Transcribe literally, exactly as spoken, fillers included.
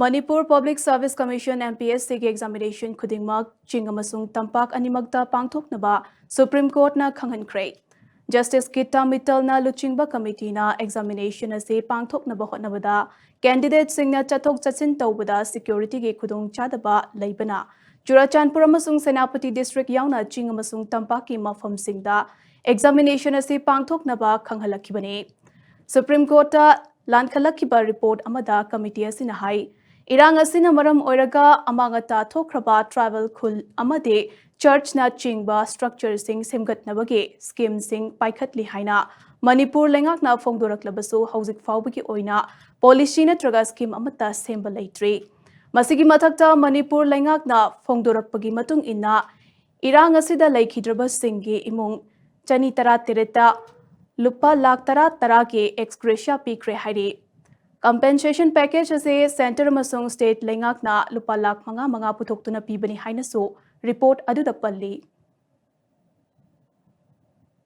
Manipur Public Service Commission, M P S C ꯒꯤ examination ꯈꯨꯗꯤꯡꯃꯛ ꯆꯤꯡ ꯑꯃꯁꯨꯡ ꯇꯝꯄꯥꯛ ꯑꯅꯤꯃꯛꯇ ꯄꯥꯡꯊꯣꯛꯅꯕ Supreme Courtꯅ ꯈꯪꯍꯟꯈ꯭ꯔꯦ꯫ Justice Gita Mittalꯅ ꯂꯨꯆꯤꯡꯕ committeeꯅ examination ꯑꯁꯤ ꯄꯥꯡꯊꯣꯛꯅꯕ ꯍꯣꯠꯅꯕꯗ candidateꯁꯤꯡꯅ ꯆꯠꯊꯣꯛ ꯆꯠꯁꯤꯟ ꯇꯧꯕꯗ securityꯒꯤ ꯈꯨꯗꯣꯡꯆꯥꯗꯕ ꯂꯩꯕꯅ ꯆꯨꯔꯥꯆꯥꯟꯄꯨꯔ ꯑꯃꯁꯨꯡ ꯁꯦꯅꯥꯄꯇꯤ district ꯌꯥꯎꯅ ꯆꯤꯡ ꯑꯃꯁꯨꯡ ꯇꯝꯄꯥꯛꯀꯤ ꯃꯐꯝꯁꯤꯡꯗ examination ꯑꯁꯤ ꯄꯥꯡꯊꯣꯛꯅꯕ ꯈꯪꯍꯜꯂꯛꯈꯤꯕꯅꯤ꯫ Supreme Courtꯇ ꯂꯥꯟꯈꯠꯂꯛꯈꯤꯕ report ꯑꯃꯗ committee ꯑꯁꯤꯅ ꯍꯥꯏ, ꯏꯔꯥꯡ ꯑꯁꯤꯅ ꯃꯔꯝ ꯑꯣꯏꯔꯒ ꯑꯃꯥꯡ ꯑꯇꯥ ꯊꯣꯛꯈ꯭ꯔꯕ tribal ꯈꯨꯜ ꯑꯃꯗꯤ churchꯅ ꯆꯤꯡꯕ structureꯁꯤꯡ ꯁꯦꯝꯒꯠꯅꯕꯒꯤ schemeꯁꯤꯡ ꯄꯥꯏꯈꯠꯂꯤ ꯍꯥꯏꯅ ꯃꯅꯤꯄꯨꯔ ꯂꯩꯉꯥꯛꯅ ꯐꯣꯡꯗꯣꯔꯛꯂꯕꯁꯨ ꯍꯧꯖꯤꯛ ꯐꯥꯎꯕꯒꯤ ꯑꯣꯏꯅ policy ꯅꯠꯇ꯭ꯔꯒ scheme ꯑꯃꯠꯇ ꯁꯦꯝꯕ ꯂꯩꯇ꯭ꯔꯤ꯫ ꯃꯁꯤꯒꯤ ꯃꯊꯛꯇ ꯃꯅꯤꯄꯨꯔ ꯂꯩꯉꯥꯛꯅ ꯐꯣꯡꯗꯣꯔꯛꯄꯒꯤ ꯃꯇꯨꯡ ꯏꯟꯅ ꯏꯔꯥꯡ ꯑꯁꯤꯗ ꯂꯩꯈꯤꯗ꯭ꯔꯕꯁꯤꯡꯒꯤ ꯏꯃꯨꯡ ꯆꯅꯤ ꯇꯔꯥ ꯇꯔꯦꯠꯇ ꯂꯨꯄꯥ ꯂꯥꯈ ꯇꯔꯥ ꯇꯔꯥꯒꯤ ex gratia ꯄꯤꯈ꯭ꯔꯦ ꯍꯥꯏꯔꯤ꯫ Compensation package ꯑꯁꯤ centre ꯑꯃꯁꯨꯡ state ꯂꯩꯉꯥꯛꯅ ꯂꯨꯄꯥ ꯂꯥꯈ ꯃꯉꯥ ꯃꯉꯥ ꯄꯨꯊꯣꯛꯇꯨꯅ ꯄꯤꯕꯅꯤ ꯍꯥꯏꯅꯁꯨ report ꯑꯗꯨꯗ ꯄꯜꯂꯤ꯫